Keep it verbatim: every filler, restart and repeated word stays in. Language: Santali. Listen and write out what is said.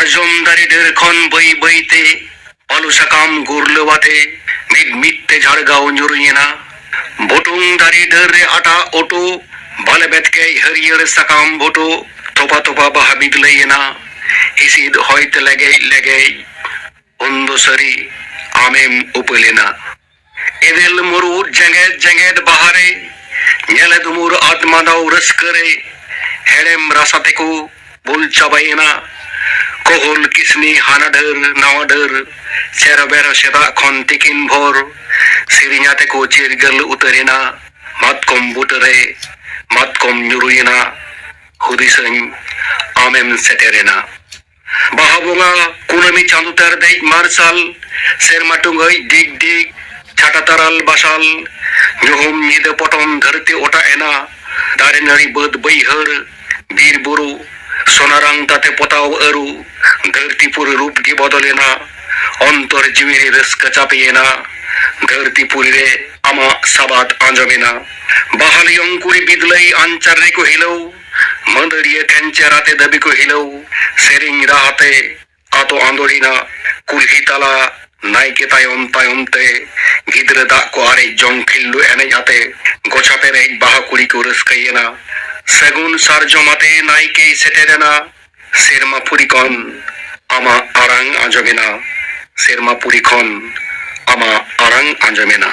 ᱥᱟᱨᱡᱚᱢ ᱫᱟᱨᱮ ᱰᱟᱹᱨ ᱠᱷᱚᱱ ᱵᱟᱹᱭ ᱵᱟᱹᱭ ᱛᱮ ᱯᱟᱹᱞᱩ ᱥᱟᱠᱟᱢ ᱜᱩᱨᱞᱟᱹᱣ ᱟᱛᱮ ᱢᱤᱫ ᱢᱤᱫ ᱛᱮ ᱡᱷᱟᱲᱜᱟᱣ ᱧᱩᱨᱩᱭᱮᱱᱟ᱾ ᱵᱩᱴᱩᱝ ᱫᱟᱨᱮ ᱰᱟᱹᱨ ᱨᱮ ᱟᱴᱟ ᱚᱴᱚ ᱵᱟᱞᱮ ᱵᱮᱛᱠᱮᱡ ᱦᱟᱹᱨᱭᱟᱹᱲ ᱥᱟᱠᱟᱢ ᱵᱷᱩᱴᱩ ᱛᱚᱯᱟ ᱛᱚᱯᱟ ᱵᱟᱦᱟ ᱵᱤᱫᱞᱟᱹᱭᱮᱱᱟ᱾ ᱦᱤᱥᱤᱫ ᱦᱚᱭᱛᱮ ᱞᱮᱜᱮᱡ ᱞᱮᱜᱮᱡ ᱩᱱᱫᱚ ᱥᱟᱹᱨᱤ ᱟᱢᱮᱢ ᱩᱯᱟᱹᱞᱮᱱᱟ᱾ ᱮᱫᱮᱞ ᱢᱩᱨᱩᱫ ᱡᱮᱜᱮᱫ ᱡᱮᱜᱮᱫ ᱵᱟᱦᱟᱨᱮ ᱧᱮᱞᱮ ᱫᱩᱢᱩᱨ ᱟᱫ ᱢᱟᱸᱫᱟᱣ ᱨᱟᱹᱥᱠᱟᱹᱨᱮ ᱦᱮᱲᱮᱢ ᱨᱟᱥᱟ ᱛᱮᱠᱚ ᱵᱩᱞ ᱪᱟᱵᱟᱭᱮᱱᱟ᱾ ᱠᱚᱦᱚᱞ ᱠᱤᱥᱱᱤ ᱦᱟᱱᱟ ᱰᱷᱟᱹᱨ ᱱᱟᱣᱟ ᱰᱷᱟᱹᱨ ᱪᱮᱨᱚ ᱵᱮᱨᱚ ᱥᱮᱛᱟᱜ ᱠᱷᱚᱱ ᱛᱤᱠᱤᱱ ᱵᱷᱳᱨ ᱥᱮᱨᱮᱧ ᱟᱛᱮ ᱠᱚ ᱪᱤᱨᱜᱟᱹᱞ ᱩᱛᱟᱹᱨᱮᱱᱟ᱾ ᱢᱟᱛᱠᱚᱢ ᱵᱩᱴᱟᱹᱨᱮ ᱢᱟᱛᱠᱚᱢ ᱧᱩᱨᱩᱭᱮᱱᱟ᱾ ᱦᱩᱫᱤᱥᱟᱹᱧ ᱟᱢᱮᱢ ᱥᱮᱴᱮᱨᱮᱱᱟ᱾ ᱵᱟᱦᱟ ᱵᱚᱸᱜᱟ ᱠᱩᱱᱟᱹᱢᱤ ᱪᱟᱸᱫᱚ ᱛᱮᱨ ᱫᱮᱡ ᱢᱟᱨᱥᱟᱞ ᱥᱮᱨᱢᱟ ᱴᱩᱸᱜᱟᱹᱭ ᱰᱤᱜᱽ ᱰᱤᱜᱽ ᱪᱷᱟᱴᱟ ᱛᱟᱨᱟᱞ ᱵᱟᱥᱟᱞ ᱧᱩᱦᱩᱢ ᱧᱤᱫᱟᱹ ᱯᱚᱴᱚᱢ ᱫᱷᱟᱹᱨᱛᱤ ᱚᱴᱟᱜ ᱮᱱᱟ᱾ ᱫᱟᱨᱮ ᱱᱟᱹᱲᱤ ᱵᱟᱹᱫᱽ ᱵᱟᱹᱭᱦᱟᱹᱲ ᱵᱤᱨ ᱵᱩᱨᱩ ᱥᱚᱱᱟᱨᱟᱝ ᱛᱟᱛᱮ ᱯᱚᱛᱟᱣ ᱟᱹᱨᱩ ᱫᱷᱟᱹᱨᱛᱤ ᱯᱩᱨᱤ ᱨᱩᱯ ᱜᱮ ᱵᱚᱫᱚᱞᱮᱱᱟ᱾ ᱚᱱᱛᱚᱨ ᱡᱤᱣᱤ ᱨᱮ ᱨᱟᱹᱥᱠᱟᱹ ᱪᱟᱯᱮᱭᱮᱱᱟ᱾ ᱫᱷᱟᱹᱨᱛᱤ ᱯᱩᱨᱤ ᱨᱮ ᱟᱢᱟᱜ ᱥᱟᱵᱟᱫ ᱟᱸᱡᱚᱢᱮᱱᱟ᱾ ᱵᱟᱦᱟᱞᱤᱭᱚᱝ ᱠᱩᱲᱤ ᱵᱤᱫᱞᱟᱹᱭ ᱟᱧᱪᱟᱨ ᱨᱮᱠᱚ ᱦᱤᱞᱟᱹᱣ ᱢᱟᱹᱫᱟᱹᱲᱤᱭᱟᱹ ᱠᱷᱮᱧᱪᱮᱨ ᱟᱛᱮ ᱫᱟᱹᱵᱤ ᱠᱚ ᱦᱤᱞᱟᱹᱣ ᱥᱮᱨᱮᱧ ᱨᱟᱦᱟᱛᱮ ᱟᱛᱳ ᱟᱸᱫᱳᱲᱤᱱᱟ᱾ ᱠᱩᱞᱦᱤ ᱛᱟᱞᱟ ᱱᱟᱭᱠᱮ ᱛᱟᱭᱚᱢ ᱛᱟᱭᱚᱢ ᱛᱮ ᱜᱤᱫᱽᱨᱟᱹ ᱫᱟᱜ ᱠᱚ ᱟᱨᱮᱡ ᱡᱚᱝ ᱠᱷᱤᱞᱰᱩ ᱮᱱᱮᱡ ᱟᱛᱮ ᱜᱚᱪᱷᱟ ᱯᱮᱨᱮᱡ ᱵᱟᱦᱟ ᱠᱩᱲᱤ ᱠᱚ ᱨᱟᱹᱥᱠᱟᱹᱭᱮᱱᱟ᱾ ᱥᱟᱹᱜᱩᱱ ᱥᱟᱨᱡᱚᱢ ᱟᱛᱮ ᱱᱟᱭᱠᱮᱭ ᱥᱮᱴᱮᱨᱮᱱᱟ᱾ ᱥᱮᱨᱢᱟ ᱯᱩᱨᱤ ᱠᱷᱚᱱ ᱟᱢᱟᱜ ᱟᱲᱟᱝ ᱟᱸᱡᱚᱢᱮᱱᱟ᱾ ᱥᱮᱨᱢᱟ ᱯᱩᱨᱤ ᱠᱷᱚᱱ ᱟᱢᱟᱜ ᱟᱲᱟᱝ ᱟᱸᱡᱚᱢᱮᱱᱟ᱾